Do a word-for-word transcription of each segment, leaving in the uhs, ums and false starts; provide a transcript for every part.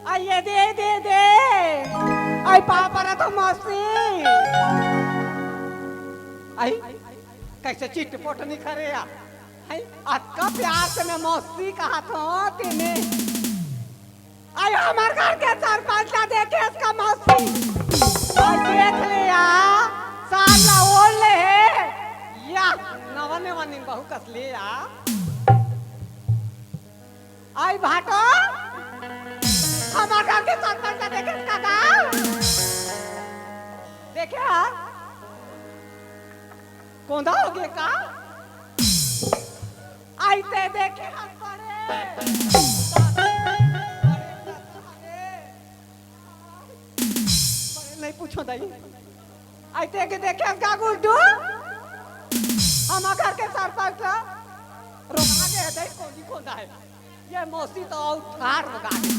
आ, ये दे, दे, दे। आई, पाँव परत हँव मौसी। आई, कइसे चिटपोट निकरे आ? आई, अतका प्यार से मैं मौसी कहत हँव तेने। आई, हमर घर के सरपंच ला देखेस का मौसी? आई, देख ले आ, सार ला ओढ़ ले हे। या, नवा नेवा नीन बहू कस ले आ। आई भाटो, हमर घर के सरपंच ला देखे का गा? देखे हा? कोंदा हो गे का? आई ते देखे हा पड़े। पड़े नहीं पूछो दाई। आई ते के देखे का गुड्डू? हमर घर के सरपंच ला रोका के हे दाई, कोंदी कोंदा हे। ये मौसी तो अउ ठार रोका के।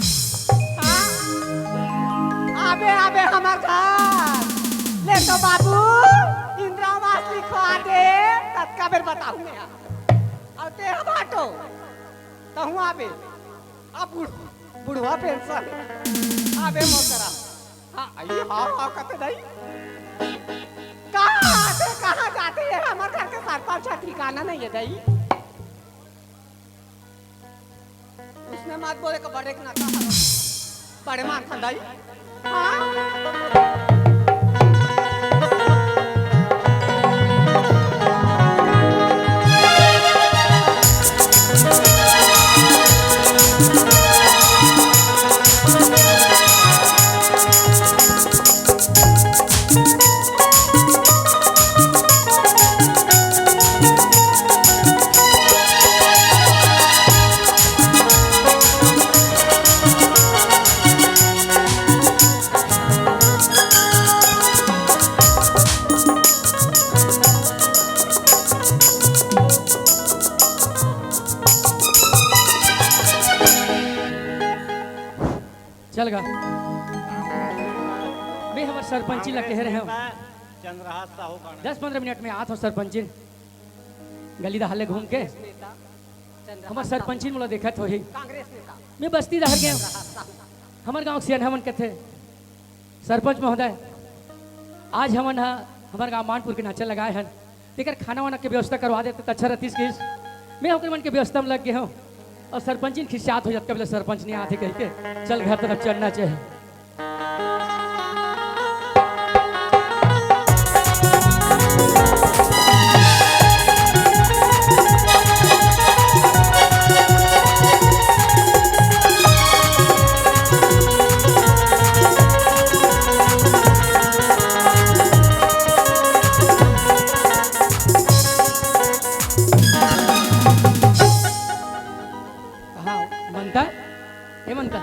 हाँ? आबे, आबे हमर घर। ले तो बाबू, इंदिरा आवास लिखवा दे, ततका बेर बताहूँ मैं। अउ ते ह भाटो, तहूँ आबे। अब बुढ़-, बुढ़वा पेंशन। आबे मोकरा। हाँ, आई, हाँ, हाँ, कते दाई? कहाँ आते, कहाँ जाते? ये हमर घर के सरपंच ह, ठिकाना नहीं हे दाई। उसने मत बोले का बड़े के ना कहा। बड़े मान खान दाई। हाँ? चल गा। मैं हमर सरपंची ला कहे रहेंव। चंद्रहास साहू का दस पंद्रह मिनट में आत हँव सरपंची। गली दहाले घूम के। हमर सरपंची मोला देखत होही। मैं बस्ती डहर गेंव। हमर गाँव के सियान हमन कथे, सरपंच महोदय, आज हमन ह हमर गाँव मानपुर के नाचा लगाए हन, तेकर खाना वाना के व्यवस्था करवा देते त अच्छा रहतिस किस। मैं ओकर मन के व्यवस्था में लग गे हँव अउ सरपंचिन खिसियात हो जात, कब ले सरपंच नहीं आथे कहिके। चल घर तरफ चलना चाहे। हाँ, ममता, ए ममता।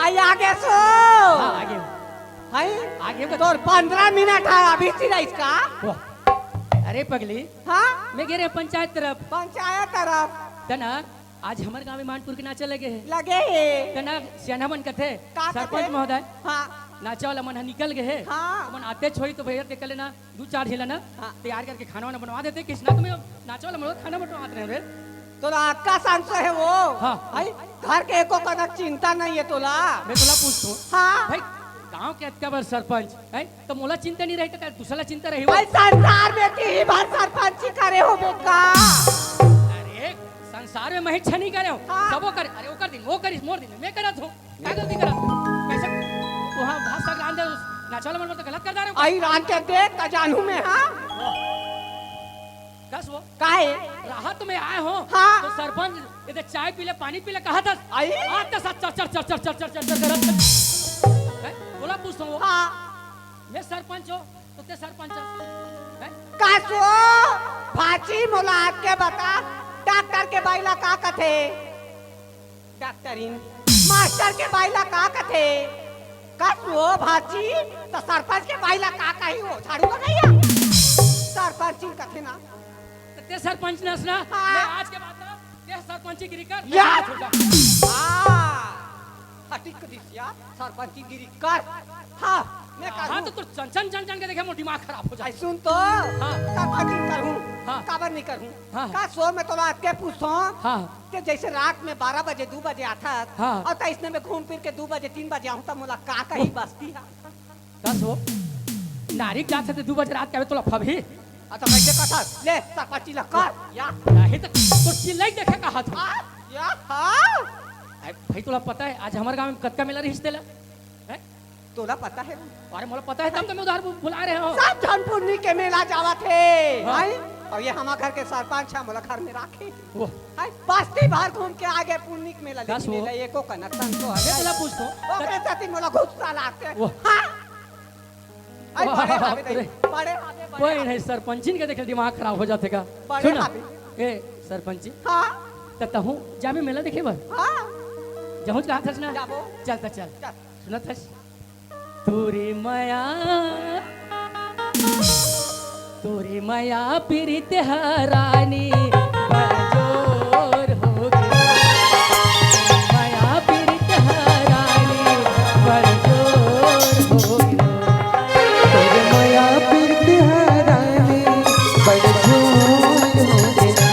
आई आगे सो। हाँ, आगे। हई? आगे बता। तोर पंद्रह मिनट हे, अभी सिराइस का? वाह। अरे पगली। हाँ? मैं गे रहेंव पंचायत तरफ। पंचायत तरफ। त ना, आज हमर गाँव में मानपुर के नाचा लगे हे। लगे हे। त ना, सियाना मन कथे, का कथे? सरपंच महोदय, हाँ। नाचा वाला मन ह निकल गे हे। हाँ। मन आतेच होही त भैया देख लेना। दू चार झिला ना, हाँ। तैयार करके खाना वाना बनवा देते, किसना तुम्हें नाचा वाला मन खाना बनवात रहे रे। तोला अतका संशय हे वो? हाँ। भाई, घर के एको कनक चिंता नहीं हे तोला। मैं तोला पूछत हँव। हाँ। भाई, गाँव के अतका बड़ सरपंच हे, त मोला चिंता नहीं रही त का दूसरा ला चिंता रही वो? भाई, संसार में तिही भर सरपंची करे होबे का? अरे, संसार में मैं ही छनी करे हँव। हाँ। सबो करे, अरे, ओकर दिन, वो करिस, मोर दिन, मैं करत हँव। का गलती करा? कैसे तू हाँ भाषा ग्राम दे नाचा वाला मन तो गलत कर डारे हो। आई रान के देख का जानहूँ मैं, हाँ? कस वो? काहे? राहत में आए हो हाँ। तो सरपंच इधर चाय पी ले, पानी पी ले, कहा था? आई? आज तो सच चर चर चर चर चर चर चर चर करत। हैं? बोला पूछत हँव। हाँ। मैं सरपंच हँव तो ते सरपंच हस। हैं? का सो? भाची मोला आके बता, डॉक्टर के बाई ला का कथे? डॉक्टरिन, मास्टर के बाई ला का कथे? कस वो भांची, त सरपंच के बाई ला का कही वो? झाड़ू लगाइया। सरपंच ही कथे ना। त ते सरपंच नस ना? हाँ। मैं आज के बाद ना, ते सरपंची गिरी कर, या। मैं हो जा। हाँ। फटिक दिस यार, सरपंची गिरी कर। हाँ, मैं हाँ, करूँ। तो तू चन चन चन चन के देखे, मोर दिमाग खराब हो जाए। सुन तो, हाँ। सरपंची करूँ। हाँ। काबर नहीं करूँ? हाँ। कस वो मैं तोला अतके पूछथों हाँ। कि जैसे रात में बारह बजे, दू बजे आथस, हाँ। अउ त इसने में घूम फिर के दू बजे, तीन बजे आहूँ, त मोला का कही बस्ती हा? कस वो, नारी के जात हे त दू बजे रात के आबे तोला फबही? अच्छा, कैसे कथस? ले, सरपंची ला कर, या। नहीं त, तो चिल्लाई देखे कहा था। आ, या, हाँ। अरे भाई, तोला पता हे, आज हमर गाँव में कतका मेला रहिस तेला? हैं? तोला पता हे? अरे, मोला पता हे, तब तो मैं उधार बु-, बुला रहे हो। सब झन पुन्नी के मेला जावत हे, हाँ। हैं? अउ ये हमर घर के सरपंच हे, मोला घर में राखे। वो। हैं? बस्ती भर घूम के आगे पुन्नी के मेला, कस लेकिन वो? एला एको कनक तन तो हे। मैं तोला पूछथों। ओकरे सेती मोला गुस्सा लागथे। वो। हाँ? अरे, वाह, बड़े हावे रे। दई, बड़े हावे, बड़े कोई हावे। नहीं, सरपंचिन के देखे दिमाग खराब हो जाथे का। बड़े सुन ना, हावे। ए, सरपंची। हाँ। त तहूँ जाबे मेला देखे बर? हाँ। जहूँ कहा थस ना? जाबो। चल त चल। चल। सुनत हस? तोरे मया, तोरे मया पीरित ह रानी, बड़ जोर हो गे। मया पीरित ह रानी, बड़ जोर हो गे। तोर मया पीरित ह रानी, बड़ जोर हो गे ना।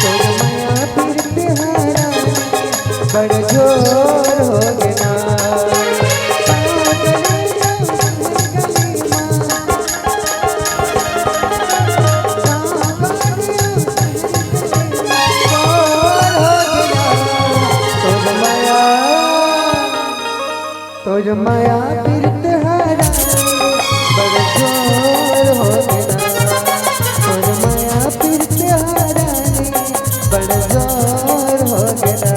तोर मया पीरित ह रानी, बड़ जोर हो गे ना। तोर मया पीरित ह रानी, बड़ जोर हो गे ना। तोर मया पीरित ह रानी, बड़ जोर हो गे ना।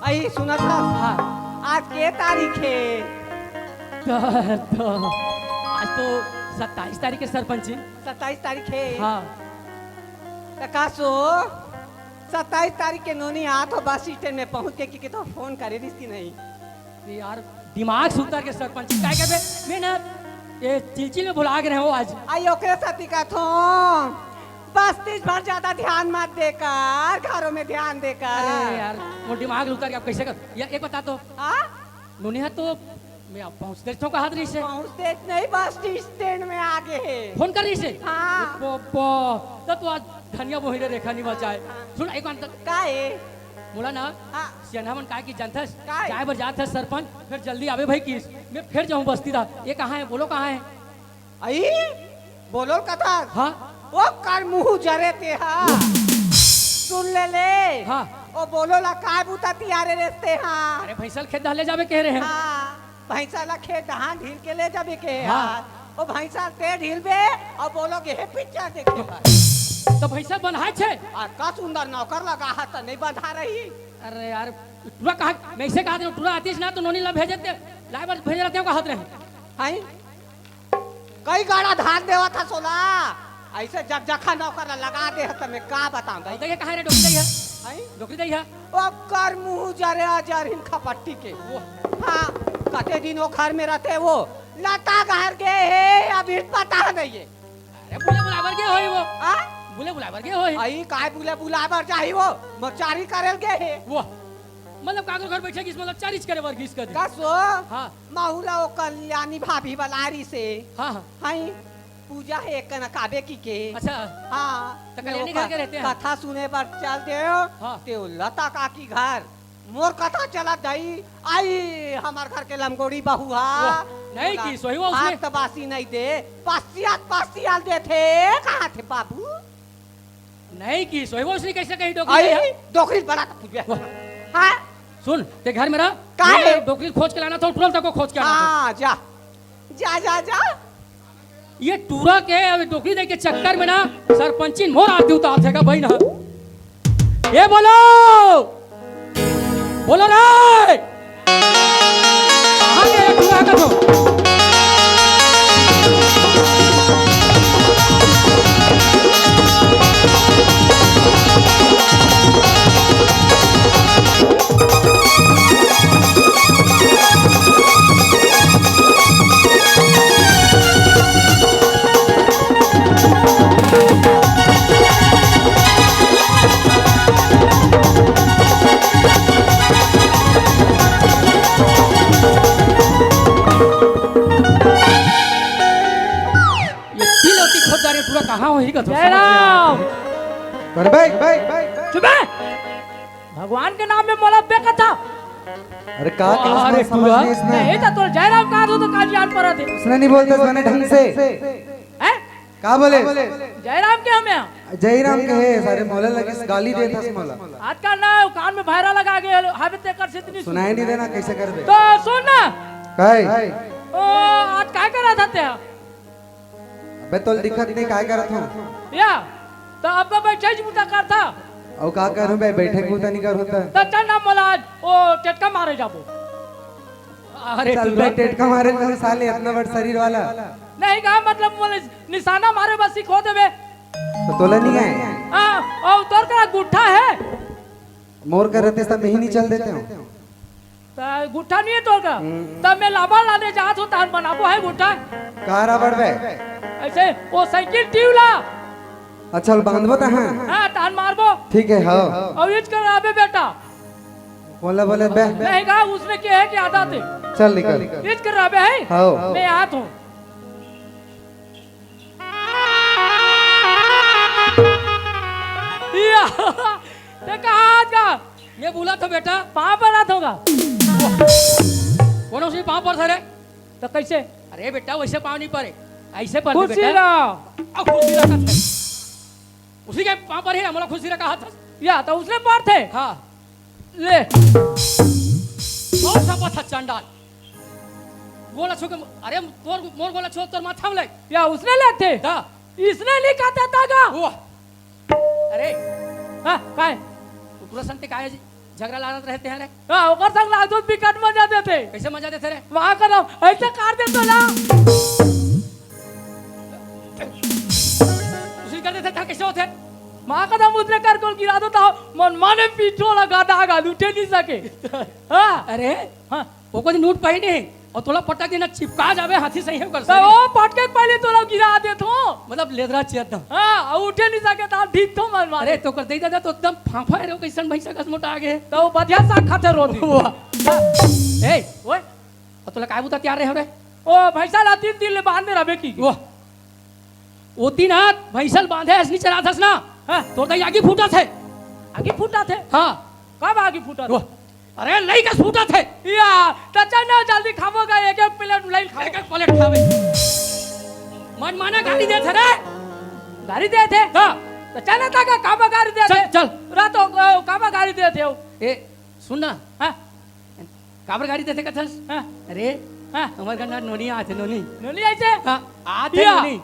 अई सुनत हस? हाँ। आज के तारीख हे? त, त, आज तो सत्ताईस तारीख हे सरपंची। सत्ताईस तारीख हे? हाँ। त का सो सत्ताईस तारीख के नोनी आत हो बस स्टैंड में पहुंच के कि, कि तो फोन करे रिहिस कि नहीं? यार, दिमाग सुत्तर के सरपंच, काय करबे? मैं ना, ये चिलचिल में भुला गे रहेंव आज। अई ओकरे सेती कथों, बस्तीच भर ज्यादा ध्यान मत दे कर, घरों में ध्यान दे कर। अरे यार, मोर दिमाग ल उतर के अब कैसे कर? यार, एक बता तो। हाँ? नोनी ह तो मैं अब पहुंचतेच तो कहत रहिस हे। पहुंचतेच नहीं, बस स्टैंड में आ गे हे। फोन कर रहिस हे? हाँ। बाबा, तब तो आज धनिया बोहिरे रेखा नहीं बचाए। सुन, एक बात। का हे? मोला ना, हाँ। सियान मन काय किहिस जानथस? काय? जाए बर जात हस सरपंच, फेर जल्दी आबे भाई किहिस। मैं फेर जाहूं बस्ती दा। ये कहाँ हे? बोलो कहाँ हे? अई, बोलो कथा। हाँ। ओ कर मुंह जरे ते हा। सुन ले ले। हाँ। ओ बोलो ला काय बुता तियारे रेस ते हा। अरे भैंसा ल खेत डहर ले जाबे कहे रहे। हाँ। भैंसा ला खेत डहान ढील के ले जाबे के हाँ। यार। ओ भैंसा ते ढीलबे अउ बोलो गे हे पिक्चर देखे बर। त भैंसा बंधाय छे? अउ का सुंदर नौकर लगा हे त नहीं बंधा रही। अरे यार, टूरा कहाँ, मैं इसे कहा देंव, टूरा आतिस ना तो नोनी ला भेजे ते, लाए बर भेजे रहते हो कहत रहे। हैं? कई गाड़ा धान देवत हस ओला। ऐसे जकजखा नौकर ला लगा दे हस त मैं का बताऊं भाई? देखिए कहाँ रे डोकरी दई हे? हैं? डोकरी दई हे? ओकर मुंह जरे अजर हिन खपट्टी के। वो। हाँ, कते दिन वो घर में रहते वो। लता घर गे हे, अभी पता नहीं हे। अरे बुले बुलाए बर गे होही वो। आ? बुले बुलाए बर गे होही। अई काय बुले बुलाए बर जाही वो? मोर चारी करे ल गे हे। वो। मतलब काकर घर बैठे किस मतलब चारीच करे बर गिस कर दे। कस वो? हाँ। महू ला वो कल्याणी भाभी बलाय रिहिस हे। हाँ, हाँ। हैं? पूजा हे एक कना काबे की के। अच्छा। हाँ। त कल्याणी घर के रहते हैं? कथा सुने बर चल देव। हाँ। ते वो लता काकी घर। मोर कथा चलत दई, अई हमर घर के लमगोड़ी बहू हा। वाह, नहीं मोला किहिस होही वो उसने। भात त बासी नहीं दे, पसियात पसियात देथे, कहाँ थे बाबू? नहीं किहिस होही वो उसने, कैसे कही डोकरी अई, दई हे? डोकरी बड़ा त पूछबे। वाह। हाँ? सुन, ते घर में रह। काहे? मैं डोकरी खोज के लाना था, टूरा ल तको खोज के लाना था। हाँ, जा। जा, जा, जा। ये टूरा के अउ डोकरी दे के चक्कर में ना सरपंचिन मोर आरती उतार देगा भाई ना। ए बोलो, बोलो रे। कहाँ गया टूरा का तो? ये तिल अउ तिखोदारी टूरा कहाँ होही का तो समझ में जयराम। अरे भाई, भाई, भाई, भाई। चुप बे। भगवान के नाम में मोला बे कथा। अरे का, का अरे समझ टूरा। नहीं इसने? नहीं तो तोर जयराम कहा तो, तो कान जान पड़ा थे। उसने नहीं बोलते बने ढंग से। हैं? का बोले? जयराम के हमें। जयराम के है, सारे मोला लगे गाली देता मोला। आज का ना कान में भैरा लगा के हावे ते कर से इतनी सुनाई नहीं देना, कैसे करबे? तो सुन ना। काहे? ओ, आज काय करा था ते? अबे तोल दिखत नहीं, काय करत हूँ? या, तो अब बैठे ही बूता करता। अउ का करूँ बे, बैठे बूता नहीं करूँ तो। तो चल ना मोला आज, ओ, टेटका मारे जाबो। अरे चल तू बे, टेटका मारे तो साले इतना बड़ शरीर वाला। नहीं का मतलब मोला निशाना मारे बस सिखो देबे। तो तोला नहीं आए? हाँ, और तोर करा गुट्ठा है? मोर कर रहते सब यही नहीं चल देते हो। त गुट्ठा नहीं है तोर का? हम्म। तब मैं लाबा लाने जात हूँ, तहन बनाबो है गुट्ठा। कहाँ रबड़ बे? ऐसे वो साइकिल ट्यूब ला। अच्छा, बांधबो तहन? हाँ, तहन मारबो। ठीक है, हाँ। और इच कर आबे बेटा। बोला, बोला बे। नहीं कहा, उसने क्या है कि आदत है। चल निकल। इच कर आबे है? हाँ। मैं आत हूँ। या, ते कहाँ आज का? मैं बोला तो बेटा। पाँव पर हाथ होगा। कौन उसी पाँव पर था रे? तो कैसे? अरे बेटा, वैसे पाँव नहीं परे, ऐसे पर खुशी बेटा। रहा। अब खुशी रहा था। उसी के पाँव पर ही हमला खुशी रहा कहा था। या, तो उसने पर थे? हाँ। ले। कौन सा पत्थर चंडाल? गोला छू के, अरे तोर, मोर गोला छू तोर माथा में ले। या, उसने लेते? दा। इसने नहीं कहता था गा? वो। अरे। हाँ, काय? कुकुरा संग ते काय झगड़ा लड़त रहते हैं रे? हाँ, ओकर संग लागतो बिकट मजा देते। कैसे मजा देते रे? वहाँ का ना, ऐसे काट देते ना। उसी कर देते था, कैसे होते? वहाँ का ना, मुझे कर को गिरा देता, मन माने पीठो लगा दागा, उठे नहीं सके। हाँ। अरे। हाँ। ओकर नोट पाई नहीं, और तोला पटक देना, चिपका जाबे हाथी सही है कर तो सही। वो पटके के पहले तोला गिरा देत हो। मतलब लेदरा चेत दम। हाँ, और उठे नहीं सके तो ठीक तो मन मारे। अरे तो कर दे दादा, तो एकदम फांफा है रे, कैसन भैंसा कस मोटा आगे। तो वो बढ़िया साग खाते रोटी। वाह। ए, ओए। और तोला काय बुता तैयार रहे हो रे? ओ, भैंसा ला तीन दिन ले बांधे रहबे की। वाह। ओ तीन हाथ भैंसा ल बांधे हस, नहीं चलात हस ना। हाँ। तोर दई आगी फूटत है। आगी फूटत है? हाँ। कब आगी फूटत? वाह। अरे, लई के सूतत हे। या, त चल ना, जल्दी खाबो गा, एक एक प्लेट लई खाबो। एक एक प्लेट खाबे। मन माना गाड़ी देत हे रे। गाड़ी देत हे? हाँ। त चल ना, ताका काबर गाड़ी देत हे? चल, चल। रा तो, अ, काबर गाड़ी देत हे? ए, सुन ना। हाँ। काबर गाड़ी देत हे कथस? हाँ। अरे, हाँ। हमर घर ना नोनी आत हे, नोनी। नोनी आइसे? हाँ, आत हे या। नोनी।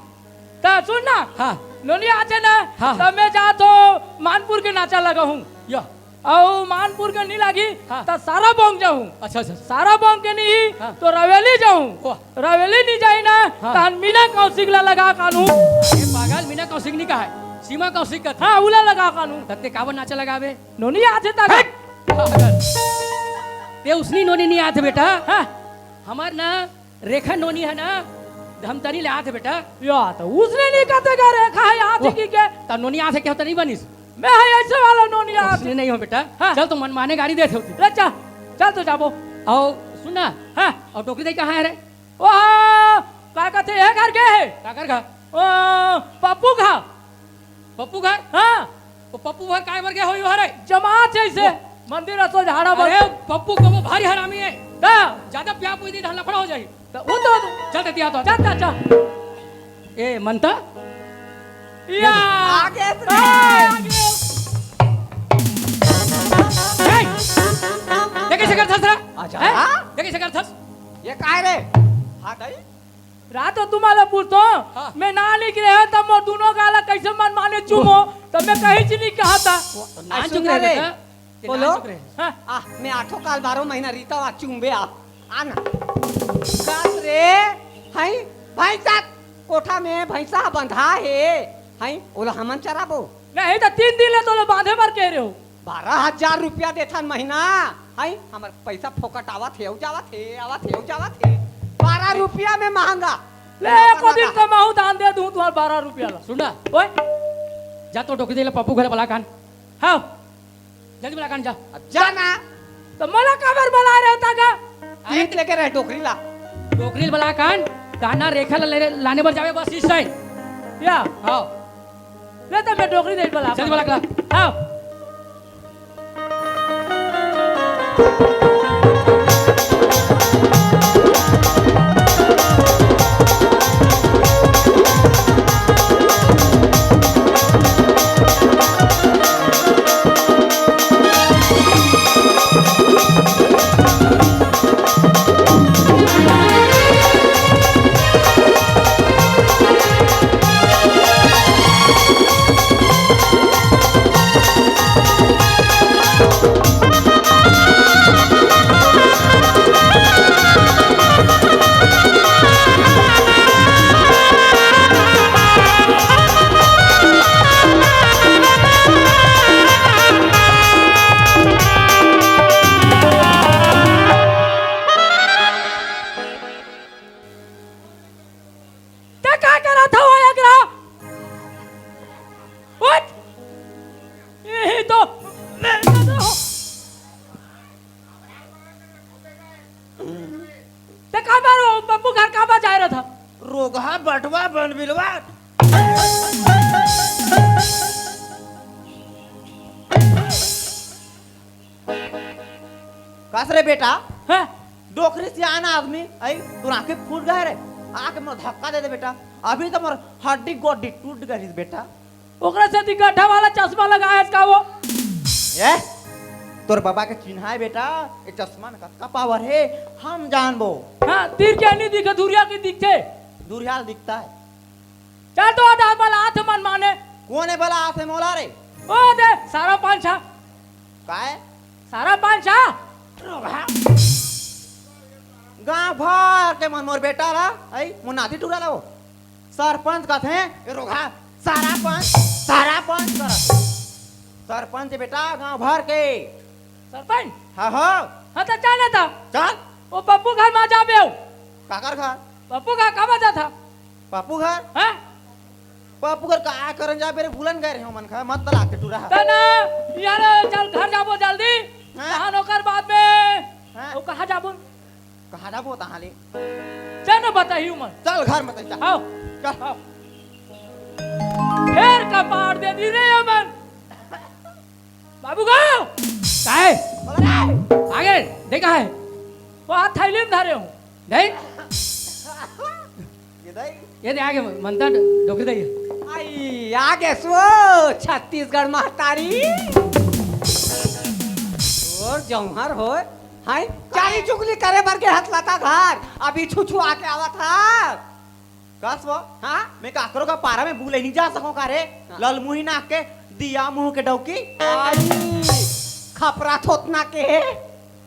त सुन ना। हाँ। नोनी आत हे ना, हाँ। त मैं जात हो मानपुर के नाचा लगा हूँ। या। अउ मानपुर के नी लागी, हाँ। त सारा बोंग जाहूँ। अच्छा, अच्छा। सारा बोंग के नी, हाँ। तो रवेली जाहूँ। वाह। रवेली नी जाही ना, हाँ। तहन मीना कौशिक ला लगा कानू। ए पागल, मीना कौशिक नी कहे, सीमा कौशिक कथे। हाँ, उला लगा कानू। तब ते काबर नाचा लगाबे? नोनी आथे ताकत। हट! पागल। ते उसनी नोनी नी आथे बेटा। हाँ। हमर ना रेखा नोनी हे ना, धमतरी ले आत हे बेटा। या, त उसने नी कहते का रेखा हे आत हे वो, कि के? त नोनी आत हे के होता नी बनिस? मैं हे ऐसे वाला नोनी आत हे। उसने नहीं हो बेटा। हाँ। चल तो मनमाने गाड़ी देत होती। ले चल, चल तो जाबो। अउ सुन ना। हाँ। अउ डोकरी दई कहाँ हे रे? ओ, का कहते हे घर के हे? का कर घर? ओ, पप्पू घर। पप्पू घर? हाँ। वो पप्पू घर काय बर गया होई हरे? जमात हे इसे। वो मंदिर असो झाड़ा बर। अरे, पप्पू कबो भारी हरामी हे। का? ज्यादा प्यार पूछ दी, लफड़ा हो जाही। त वो तो चल ते तिया तो। चल, चल, चल। ए, मनता? या। आगे से। ए, आगे। ए, देख, हैं? हाँ? ये कइसे करथस? ये काय रे? हाँ, दाई? रात हो तुम्हाला पूछतो, हाँ। मैं ना निकले हो, तब मोर दोनों गाला कइसे मन माने चूमो, तब मैं कहीं च नहीं कहा था। वो, ना सुन चुक रहे रे। बेटा। बोलो। हाँ। आ, मैं आठों काल बारहों महीना रीता वा चुंबे आ। आ ना। कास रे, हई, भाई साहब, कोठा में भैंसा बंधा हे, हई, ओला हमन चराबो। नहीं तो तीन दिन ले तो लो बांधे बर कह रहे हो। बारह हजार रुपया देथन महीना, हई, हमर पैसा फोकट आवत हे, अउ जावत हे, आवत हे, अउ जावत हे। बारह रुपया में महंगा। ले, एको दिन कमाहूं, दान दे दूं तुम्हार बारह रुपया ला। सुन ना। ओए। जा तो डोकरी दे ले पप्पू घर बला कान। हाँ। जल्दी बला कान जा। अब जा ना। तो मोला काबर बला रहे था का? अरे, तीत लेके रहे डोकरी ला। डोकरी बला कान, काना रेखा ला ले, लाने बर जावे बस इस टाइम। या। हाँ। ले तो मैं डोकरी दे बला जल्दी कान। बला कान। हाँ। ते का करत हव एकरा? उठ! यही तो मैं तो ते काबर वो पप्पू घर काबर जाय रहा था? रोगहा बटवा बन बिलवा। कस रे बेटा? हैं? डोकरी सियान आदमी, आई, तोर आँखी फूट गे रे। आके मोर धक्का दे दे बेटा। अभी तो मोर हड्डी गोड्डी टूट गे रहिस बेटा। ओकरा सेती गड्ढा वाला चश्मा लगाए हस का वो? ए, तोर बाबा के चिन्हा हे बेटा, ये चश्मा में कतका पावर हे, हम जानबो। हाँ, तीर के नहीं दिखे, दुरिहा के दिखथे। दुरिहा ले दिखता है। चल तो आधा बला आथे मन माने। कोन हे बला आथे मोला रे? ओ दे, सारा पांच छा। काय? सारा पांच छा। गांव भर के मन मोर बेटा ला, आई, मोर नाती टूरा ला वो। सरपंच कथे, ए रोगहा, सारा पंच, सारा पंच करत। सरपंच बेटा गांव भर के। सरपंच? हाँ, हाँ। हाँ, तो चल ना था। चल। वो पप्पू घर मा जाबे हो। काकर घर? पप्पू घर काबर जाथा? पप्पू घर? हाँ? पप्पू घर का करन जाबे रे, भूलन गे रहे हो मन खा, मत तला के टूरा। तना, यार, चल घर जाबो जल्दी। हाँ? तहान ओकर बाद में, हाँ? वो कहाँ जाबो? कहाँ जाबो तहाँ ले? चल न बताही उमन। चल घर में तैसा। आओ। चल। आओ। फेर कपार दे दी रे अमन। बाबू गो। काय? बोल रे। आगे, देखा है? वो हाथ थैली में धरे हूँ। नहीं? ये दई? ये दे आगे, मनता डोकरी दई। आई, आगे सो, छत्तीसगढ़ महतारी। और जौहर होय, हाय, चारी चुगली करे बर गे हस लता घर, अभी छुछुआ के आवत हस। कस वो? हाँ? मैं काकरो का पारा में बुले नहीं जा सको का रे? हाँ। ललमुही नाक के, दिया मुंह के डौकी। आई, खपरा थोतना के।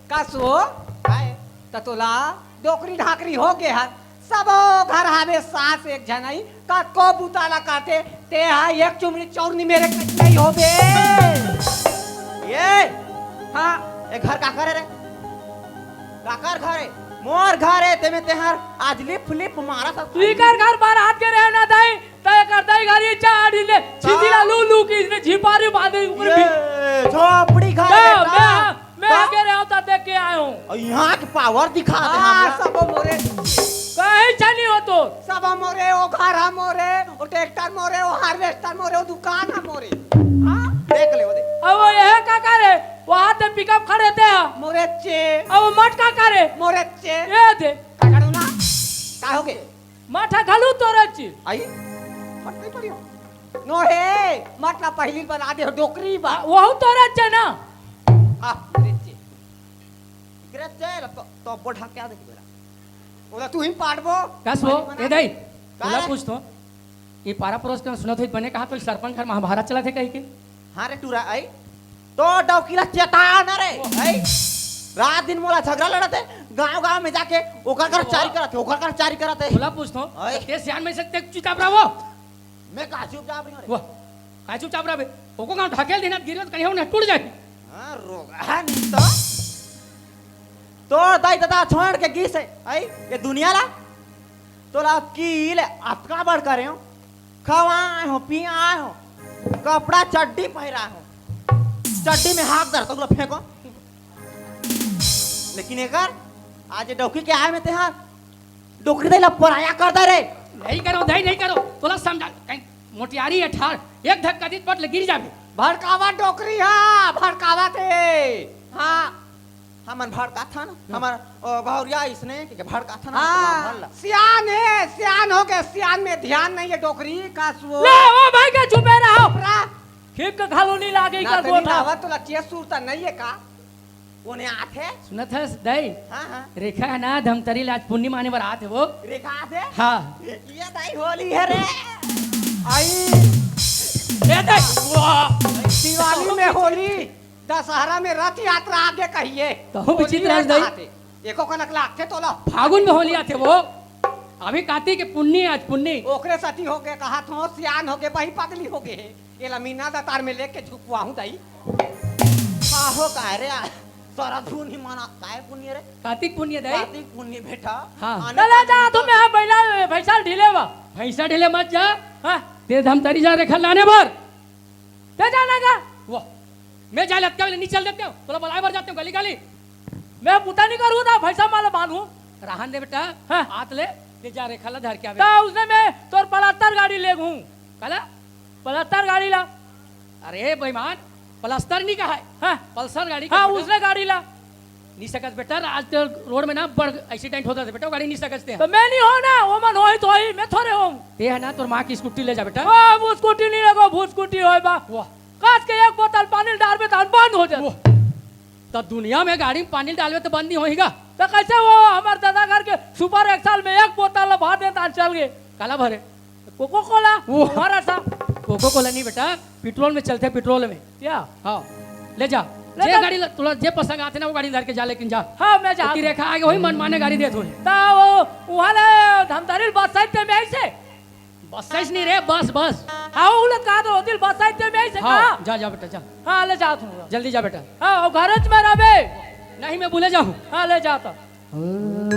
कस वो? काय? त तोला डोकरी ढाकरी हो गे हस। सबो घर हावे सास एक झनई, कतको बुता ला करथे, ते हा एक चुमड़ी चौरनी मेरे कस नइ होबे। ये? हाँ। ए घर काकर हे रे? काकर घर हे? मोर घर हे, तेमे तेहर आज लिप लिप मारा सब। तू इकर घर बार हाथ के रहे ना दाई, त एकर दाई घर ये चार दिन ले, छिंदी ला लू लू के इसने झिपारी बांधे ऊपर भी। ये झोपड़ी घर हे बेटा। मैं मैं का? आगे रहे हूँ, तब देख के आए हूँ। और यहाँ के पावर दिखा दे हाँ, हमला। सब मोरे। कहीं छा नहीं हो तो। सब मोरे, वो घर है मोरे, वो ट्रैक्टर मोरे, वो हार्वेस्टर मोरे, वो दुकान है मोरे। हाँ? देख ले, वो देख। अब वो यह का करे? वहाँ ते पिकअप खड़े थे। मोरे चे। अब वो मट का करे? मोरे चे। ये दे। का करूँ ना? का हो गए? माठा घलू तोरे चे। आई? फट नहीं पड़ी हो। नो हे, माठा पहली बना दे हो, डोकरी बा। आ, वहू तोरे चे ना। आ, मोरे चे। गिरत जाए ला तो, तो बोल ढाक के आ देखी बेला। ओला तू ही पाटबो। कस वो? ए दाई, का तोला रे? पूछथों। ये पारा परोस के सुनत होई बने कहा तो सरपंच घर महाभारत चलत हे कहि के। हाँ रे टूरा, आई। तो डौकी ला चेता ना रे, आई। रात दिन मोला झगड़ा लड़त हे, गांव गांव में जाके ओकर घर चारी करत हे, ओकर घर चारी करत हे। तोला पूछथों, आई। ते सियान में से ते चुपचाप रहो। मैं का चुपचाप रही हूँ रे? वाह, का चुपचाप रहे? ओको गांव ढकेल देना, गिरत कहीं हो ना टूट जाए। हाँ, रोग, हाँ, नहीं तो। तो दाई ददा छोड़ के गिस हे, आई, ये दुनिया ला। तोला की ले अतका बड़ करे हो, खवाए हो, पियाए हो, कपड़ा चड्डी पहिराए हो, चड्डी में हाथ धर, तो फेंको। लेकिन एकर, आज ये डौकी के आए में ते हाँ, डोकरी दाई ला पराया कर दे रे। नहीं करो, दाई, नहीं करो। तोला समझा, कहीं मोटियारी है ठाड़, एक धक्का दीत पट ले गिर जाबे। भड़कावा डोकरी हा, भड़कावा ते। हाँ, हमन भड़काथन, हमर, ओ, बहुरिया इसने के भड़काथन, हाँ, हमन भड़ला। सियान हे, सियान हो के, सियान में ध्यान नहीं है डोकरी का सो। ले, ओ भाई के चुपे रहो। रा- खींच के घालो नहीं लागे ना का तो नहीं गोठा। लावा, तोला चेत सुरता नहीं है का? कोने आथे? सुनत हस, दाई? हाँ, हाँ। रेखा है ना, धमतरी ले आज पुन्नी माने बर आथे वो। रेखा आथे? हाँ। ये दाई होली है रे। आई। ए दाई, वाह। दिवाली में होली, दशहरा में रथ यात्रा आगे कहिए। तहु होली विचित्र है दाई। आथे। एको कनक लागथे तोला। फागुन में होली आथे वो। अभी काती के पुन्नी, आज पुन्नी। ओकरे सती हो के कहा थो, सियान हो के, बही पगली हो के। एला मीना दतार में लेके झुकवाहूं दाई। आहो काय रे, आ, सरद पुन्नी मना, काय पुन्नी रे? कातिक पुन्नी दाई। कातिक पुन्नी बेटा। हाँ। आने चला जा, तुम यहाँ बैला, भैंसा ढीले बा। भैंसा ढीले मत जा। हाँ। ते धमतरी जा रेखा लाने बर। ते जाना का? वाह। मैं जा लटका ले, नहीं चल देते हो। तोला बुलाए बर जाते हो, गली गली। मैं पुता नहीं करूँ था, भैंसा माला बांधू। रहन दे बेटा। हाँ। हाथ ले, ते जा रेखा ला धर के आवे। ता उसने मैं तोर पलस्तर गाड़ी ले घूम। काला? पलस्तर गाड़ी ला। अरे बेईमान, पलस्तर नहीं कहा है। हाँ। पल्सर गाड़ी हाँ, कहा है। उसने गाड़ी ला। नहीं सकत बेटा, आज तो रोड में ना बड़ एक्सीडेंट होता था बेटा, गाड़ी नहीं सकत थे। तो मैं नहीं हो ना, वो मन होई तो होई, मैं थोड़े हूँ। ते है ना, तोर माँ की स्कूटी ले जा बेटा। हाँ, वो स्कूटी नहीं लगो, भूत स्कूटी होई बा। वाह। कांच के एक बोतल पानी डालबे तो बंद हो जाए। वाह। तो दुनिया में गाड़ी में पानी डालबे तो बंद नहीं होएगा। तो कैसे वो हमारे दादा घर के सुपर एक्सल में एक बोतल भर देता चल गए। काला भरे? कोको कोला। वो। भरा था। कोको कोला नहीं बेटा, पेट्रोल में चलते, पेट्रोल में। क्या? हाँ, ले जा। ले जे जा। गाड़ी ल-, तोला जे पसंद आथे ना, वो गाड़ी धर के जा, लेकिन जा। हाँ, मैं जा। ओती रेखा आगे वही मनमाने गाड़ी देत होही। ता वो, वहाँ ले धमतरी बस साइड पे में ऐसे। बस साइड नहीं रे, बस, बस। हाँ, वो लोग कहा तो होती बस साइड पे में ऐसे हाँ, कहा। जा, जा बेटा, जा। हाँ, ले जा तू। जल्दी जा बेटा। हाँ, वो घर में रहबे। नहीं, मैं भूले जाऊँ। हाँ, ले जा तो।